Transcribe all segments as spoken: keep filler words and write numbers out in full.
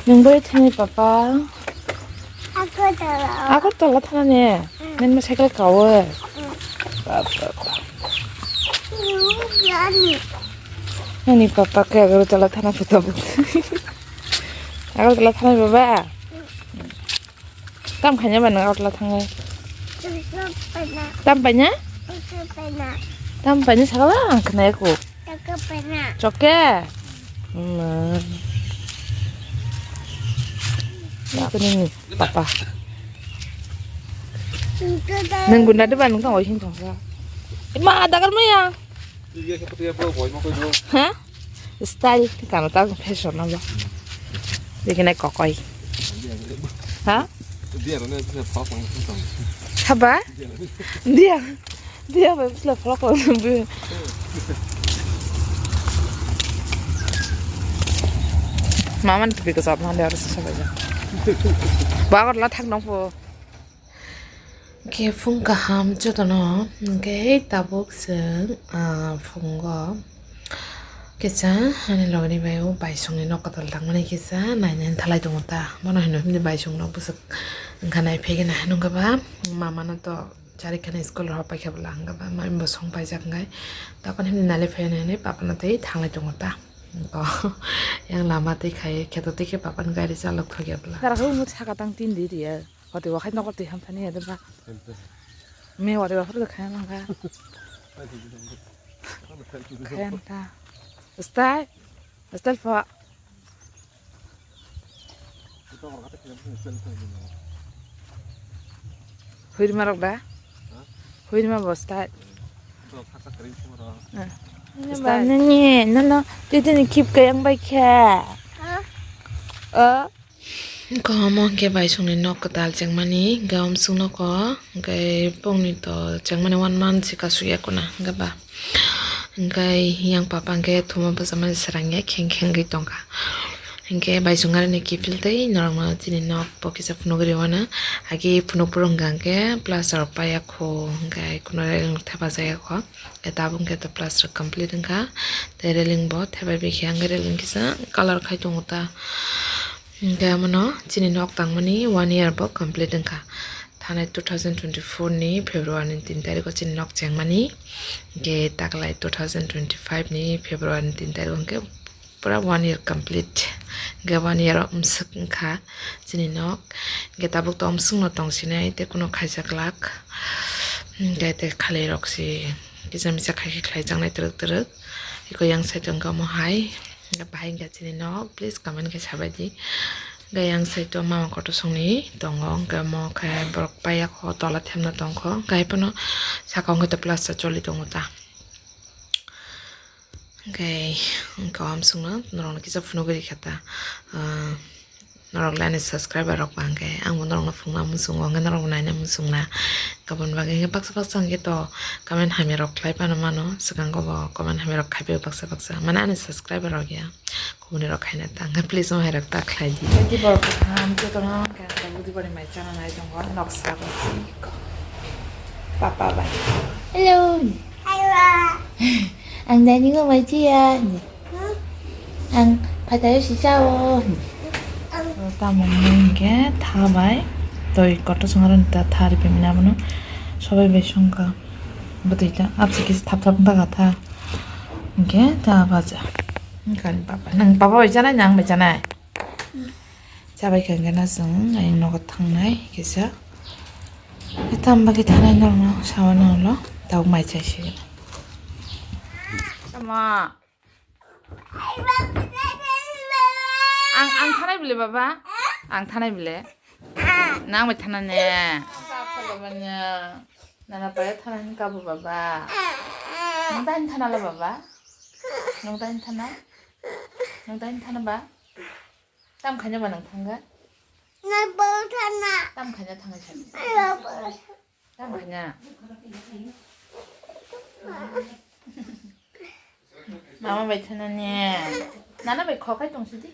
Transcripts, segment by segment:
Nwng bai thani papa? Agartala. Agartala thana ne? Mm. Nini ma cycle kawo? Mm. Baba. Nini papa ke Agartala thana photo bo. Agartala thana baba? Mm. Tam khaina ba nang Agartala thangai? Tam paina? Tam paina sakala ang khnai ko. Choke? Ma. Ini ko nini papa. Nang guna de ba nang tang oi hin tong sa. Ma dagal maya. Ha? Style kano ta fashion na ba. Dikene kokoi. Ha? Haba? Dia. Dia ba bisla pholok ko. Mama ni tupi ko sab mande aru sa sabai ja. Bagor la thak nong po. Khe phung kaham jotono, hwnkhe tabuk chwng, ah, phungo kisa ani logni bai o baisongni nok kwtal tangmani kisa nainani thalai tongo ta. Bono hino himni baisongno bwswk wngkha naiphegena hinwi wngkha ba mamano to charikhani school rok paikha bwla wngkha ba mami bo song paijak wngkha. Tokon himni nailaiphaiyani hinwi papano tei thanglai tongo ta. Yang lama tei khai kheto tei khe papani gari chalok thokya bwla. Saka tang tin di riya. Wati wakhai nokol twi hamsani ya deba. Me wati wakhai da khaya mangkha. Khaya ta. Style. Style pho. Huirima rok da? Huirima bo style. Style. Nini, nini, nono twi tini khip kayang bai khe. O. Hwnkhe omo hwnkhe baisongni nok kwtal chengmani, hwnkhe omswk nogo, hwnkhe bongni to chengmani one month se kasuk ya khuna, hwnkhe ba. Hwnkhe yang papa hwnkhe thuma bwchamani srang ya kheng kheng gwi tongkha. Hwnkhe baisong aroni kiphil tei norokno chini nok bo kisa phunugwi rwmano, agi phunuk phuru hwnkha hwnkhe plaster rok paiya kho, hwnkhe kuno railing thepajak ya kho. Tabuk hwnkhe to plaster complete wngkha, tei railing bo thepai bikhe hwnkhe railing kisa colour khai tongo ta. Hwnkhe omono chini nok tangmani one year bo complete wngkha. Thanai two thousand twenty-four ni February ni tin tarikh o chini nok chengmani. Hwnkhe taklai two thousand twenty-five ni February ni tin tarikh o hwnkhe pura one year complete. Hwnkhe one year o omswk wngkha chini nok. Hwnkhe tabuk to omswk no tongsinai tei kuno khaijak lak. Hwnkhe tei khalai rok se kisa misa khai khe khlai jaknai twrwk twrwk. Eko yang side o hwnkhe omo hai. Hwnkhe bahai hwnkhe chini nok, please comment khe sabai di. Hwnkhe yang side o mama kotor songni tongo, hwnkhe omo khe borok paiya kho, tola thepna tongkho, hwnkhe hai phano saka o hwnkhe to plaster choli tongo ta. Hwnkhe, hwnkhe o hamswkno norokno kisa phunugwi rikha ta. Ah, norok le ani subscriber rok ba hwnkhe, ang bo norokno phunukna muchungo, hwnkhe norokbo naina muchungna. Aboni bagwi hwnkhe baksa baksa hwnkhe to comment hamya rok khlai phano mano, swkango bo comment hamya rok khai phio baksa baksa. Mane ani subscriber rok ya, kubuni rok khaina ta, hwnkhe please mo hai rok ta khlai di. Thank you borok kaham jotono, hwnkhe ang tabuk di bari mai chana nai tongo, noksa bo si ko. Papa bai. Hello. Hello. Ang dining o mai chiya. Ang phatai si chao. Tamo hwnkhe tha bai. Toi kotor song aroni ta tha ripimani abono. Sobai bai songkha. Bwtwi ta abse kisa thap thap wngkha tha. Hwnkhe ta baja. Hwnkhe ani papa. Nang papa bai chanai, nang bai chanai. Chabai kha hwnkhe na chwng ayang nogo thangnai kisa. Tam bagwi thanai norokno saui nang lo. Tabuk mai chai sigwno. Tamo. Ang, ang thanai bile, baba? Ang thanai bile? Nang bai thana ne? Nana bai thana hin kabu, baba? Nung tain thana la, baba? Nung tain thana? Nung tain thana ba? Tam khaina ba nang thangga? Tam khaina thangai sa. Tam khaina. Mama bai thana ne. Nana bai khokai tong sidi.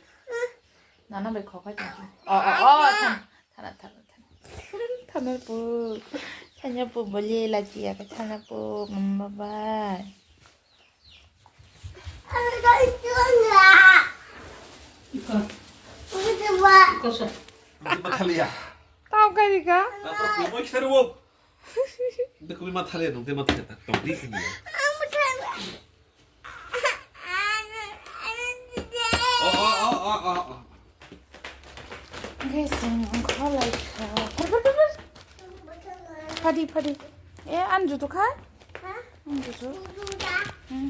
Nana bai khokai tong sidi. O, o, o, thana, thana, thana, thana. Thana pu. Thana pu bole la chia ka thana pu mama bai. Kosa. Di mathaliya. Tao kai di ka? Apa kumoi khero? Di kumoi mathaliya, nung di mathaliya, tak tong di sini. Oh, oh, oh, oh, oh, oh. Guys, ang kholai kha. Par, par, par, par. Phadi, phadi. Eh, an jutu kha? An jutu. Hmm.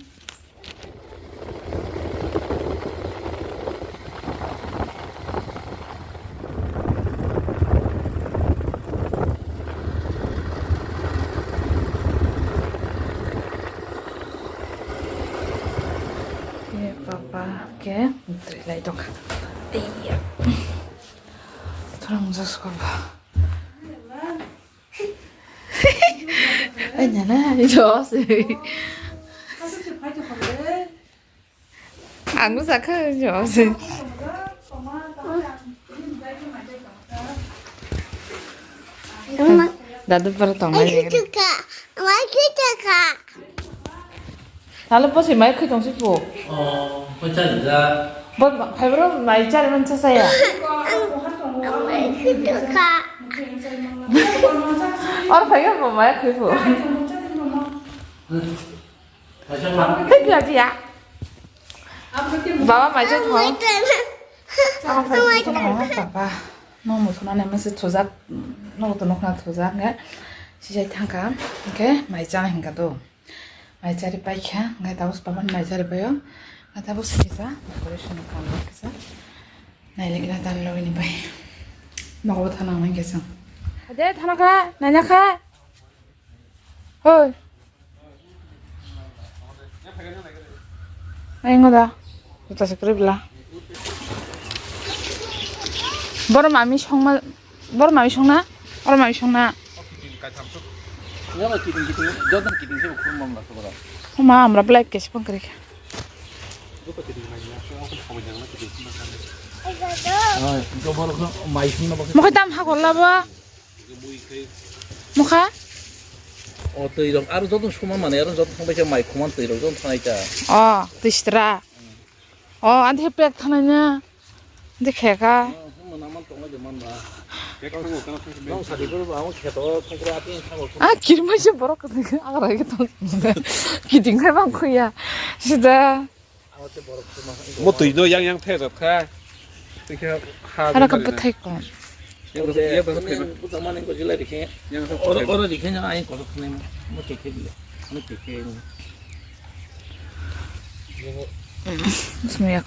Ye papa ke mutri lai tongkha. Iya. Thorong jasko ba. Ai nana, jos. Ang sakha, jos. Dadu para tongmani. Mai khwtwkha, mai khwtwkha. Nalo bosi mai khwi tong si pu. Oh, mai chari ja. Bo phai bro mai chari man cha saya. Ang, ang mai khwi tong kha. Or phai bo mai khwi pu. Mai chari ma. Khwi pu aji ya. Baba mai cha thong. Ang mai khwi tong. Ang mai khwi tong. Papa. No muthuna ne mese thujak. No to nokna thujak nge. Sijai thangka. Oke, mai cha hingka do. Mai chari paikha, ngai tabos papan mai chari paio. Ngai tabos kisa, decoration ni kam kisa. Nai lagi na tan logini pai. Nogo thana mai kisa. Ade thana kha, nanya kha. Hoi. Ai ngoda. Juta se kwrwi bwla. Boro mami songma, boro mami songna? Oro mami songna? Homa, amra black case pang kwrwi kha. Mokhai tam ha golla bo. Mokha? O twi rok aro joto suma mane aro joto thang bai khe mai khuman twi rok joto thanai ta. O twi sitra. O anthi pek thanai na. Anthi kheka. Nang sadi guru ba ang kheto thang kra ati thang ko. Ah, kirmai se borok agra ke tong. Kiting khai bang khuya. Sida. Mo twi no yang yang the jat kha. Tei khe ha. Hara ka bwthai kom. Yang yang yang thai. Oro oro dikhe yang ai ko khne mo ke ke bile. Mo ke ke. Sumyak.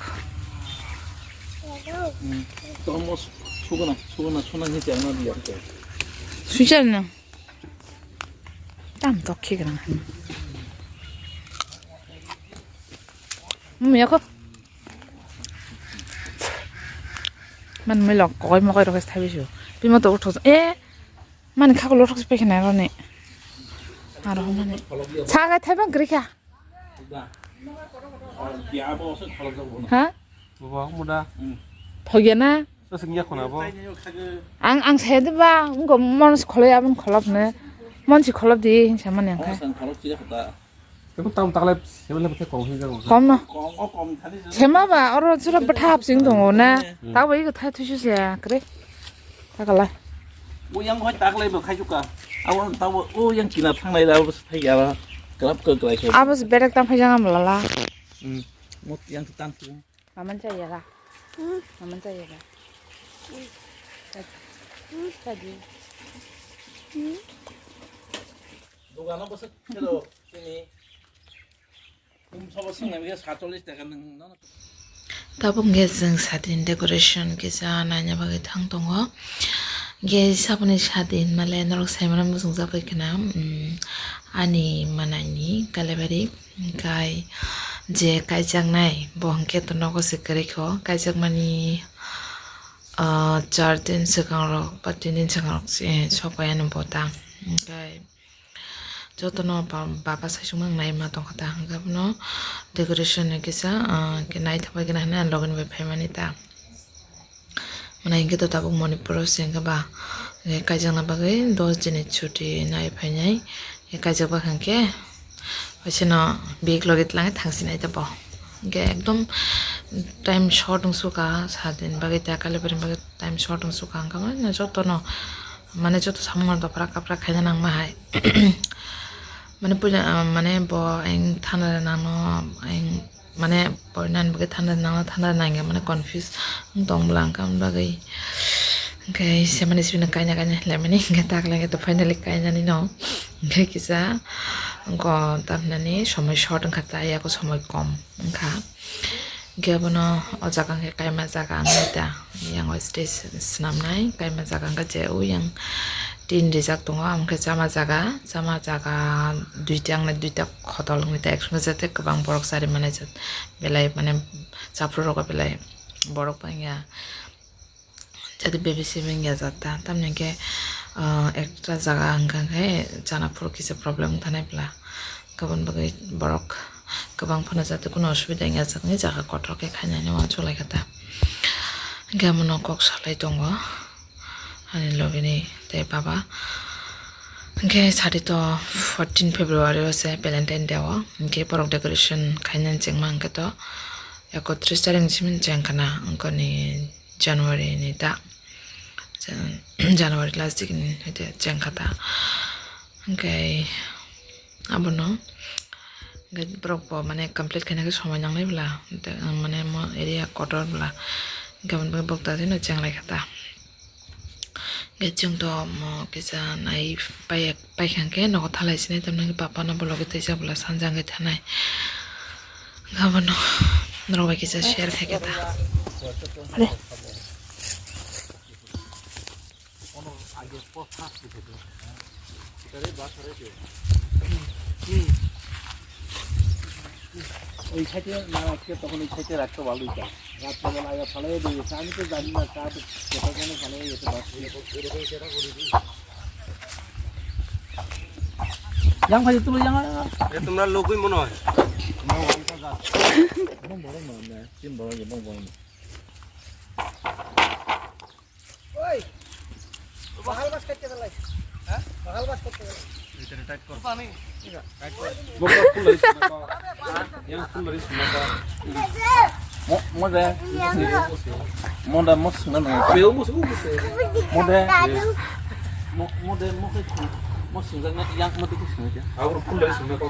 Tomo suguna suguna suna ni chana dia. Suichar na. Tam tok khikrang. Mumya kho. Man mui lok koi mokoi rok thai bisu. Bimo to uthok. Eh. Man kha ko lothok se paikha nai roni. Aro mani. Sa ga thai bang gri kha. Ha? Baba muda. Phogya na? Sasing ya khona bo. Ang ang saya de ba, ngo mon si kholoi abon kholop ne. Mon si kholop di hinsa mani ang kha. Tebo tam taklai seven level te kong hin jago. Kom no. Kom, o kom thani se. Sema ba, oro sura betha hapsing tongo na. Hmm. Tabo iko thai thusu se, kre. Takalai. O yang hoi taklai bo khai chuka. Abo tabo, o yang kina thangnai da, abo se thai ya ba. Kelap ke kelai ke. Abo se berek tam phai jang am lala. Hmm. Mot yang tan tu. Maman chai ya ga. Hmm. Maman chai ya ga. Hmm. Chai. Chai di. Hmm. Dogano bo se khelo sini. Tabuk hwnkhe chwng sadin decoration kisa naina bagwi thang tongo. Hwnkhe saboni sadin male norok saimano muchungjak bai khna, um, ani manaini Kalaibari hwnkhe je kaijaknai bo hwnkhe to nogo se kwrwikho. Kaijakmani, uh, char din swkangrok ba tin din swkangrok se sokpaiya no bo ta. Hwnkhe Jotono ba-, baba saisukmani naima tongkha ta, hwnkhe bono decoration ni kisa, ah, khe naithok bai gana hinwi ani logi ni bai phaimani ta. Mwnai hwnkhe to tabuk Manipur o se hwnkhe ba, eh, kaijakna bagwi dos din ni chuti nai phainai, eh, kaijak bwkha hwnkhe, waisano bik logi twlangwi thangsinai ta bo. Hwnkhe ekdom time short wng suka, sadin bagwi ta kalibarni bagwi time short wng suka, hwnkha mane jotono, mane joto samung rok dopra kapra khaina nangma hai. Mane puila, ah, mane bo ayang thanda nangno, ayang mane porinani bagwi thanda nangno, thanda nangya mane confuse wng tong bwla, hwnkha mane bagwi. Hwnkhe semani sibini kaina kaina lemani hwnkhe tak lenge to finally kainani no. Hwnkhe kisa go tamnani somoi short wngkha ta, yago somoi kom wngkha. Hwnkhe abono o jaga hwnkhe kaima jaga wngwi ta, yang o stage swnamnai kaima jaga wngkha je o yang tin rijak tongo, amo khe chama jaga, chama jaga duita wngnai, duita khotol wngwi ta, eksungo jate kwbang borok chari manai belai mane chaphuru rogo belai borok bangya. Jadi baby sibing ya jata, tamni hwnkhe, ah, ekta jaga hwnkha khe chana phuru kisa problem wng thanai bwla. Kabun bagwi borok kwbang phano jata, kuno osubida wng ya jakni jaga kotor khe khainani uansuk lai kha ta. Hwnkhe amono kok salai tongo ani logini tei baba. Hwnkhe sadi to fourteen February o se Valentine Day o, hwnkhe borok decoration khainani chengma hwnkhe to ekotris tarik ni simi cheng khana, wngkha ni January ni ta, Jan-, January last week ni hwnkhe cheng kha ta. Hwnkhe abono hwnkhe borok bo mane complete khaina khe somoi nangnai bwla, tei ang mane mo area kotor bwla, hwnkhe aboni bagwi borok ta cheng lai kha ta. Hwnkhe chwng to mo kisa nai pai. Paikha hwnkhe nogo thalai sinai, tamni hwnkhe papa no bologwi twijak bwla sanja wngwi thanai. Abono norok bai kisa share khai khe ta. Are. ওই সাইডে না রাখতে তখন ওই সাইডে রাখতে ভালোই চায়। রাত্রেবেলা আয়া ফালাই দিয়ে গেছে। আমি তো জানি না কার কোথায় কেন ফালাই গেছে। Yang kaya tulo yang. এ তোমরা লোকই মনে হয়। Bong bong na, na, tin bong bong bong. Oi. Bahal bas katte dalai. Ha? Bahal bas katte dalai. Itare tight kor. Pani. Tight kor. Bokra full lari sumaka. Yang full lari sumaka. Mo, mo de. Mo de, mo sumaka. Mo, mo sumaka. Mo de. Mo, mo de, mo ke. Mo sumaka yang mo de sumaka. Agor full lari sumaka.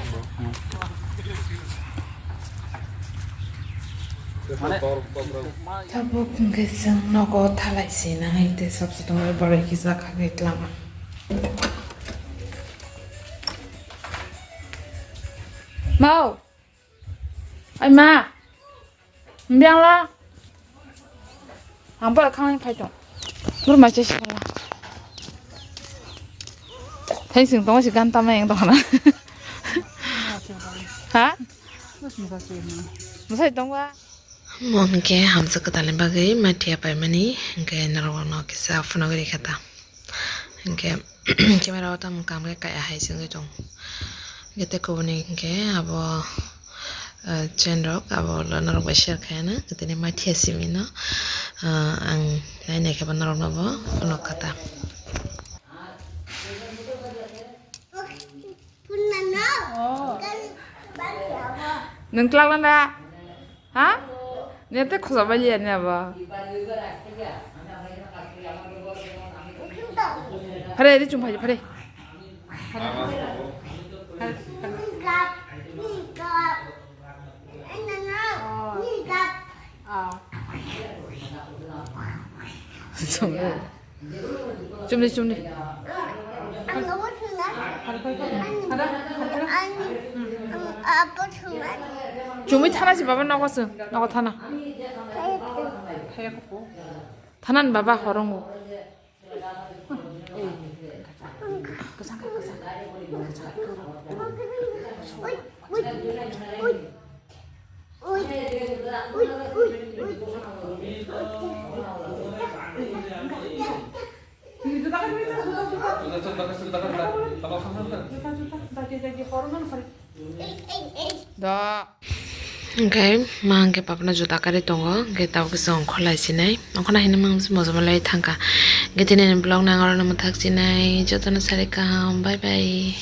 Tabuk hwnkhe chwng nogo thalai se nangwi tei sop se tongwi borok kisa khagwi tlama. Mau! Ai ma! Mbiang la! Ang borok khangni phai tong. Bor mai chai sikala. Thai sing tong si gan tamai ang tong na. Ha? Masai tong ba? Mo hwnkhe hamsa kwtalni bagwi mathiya paimani hwnkhe norokno kisa phunugwi rikha ta. Hwnkhe camera o tamo kam khe kaya hai se wngwi tongo. Hwnkhe tei kubuni hwnkhe abo, ah, chain rok abo norok bai share khaina tini mathiya simi no, ah, ang nai nai khe bo norok no bo phunuk kha ta. Nwng twlak na da? Ha? Nete khosa bai liya ni abo. Phare, ri chum phai, phare. Chumni, chumni. Chumui thana si baba nogo se, nogo thana. Thana ni baba horongo. Da. Hwnkhe ma hwnkhe papano juda karwi tongo, hwnkhe tabuk kisa ongkhorlai sinai. Ongkhorna hinwi mangsa mojomo lai thangkha. Hwnkhe tini ni vlog nang oro no mwthak sinai. Jotono sari kaham. Bye bye.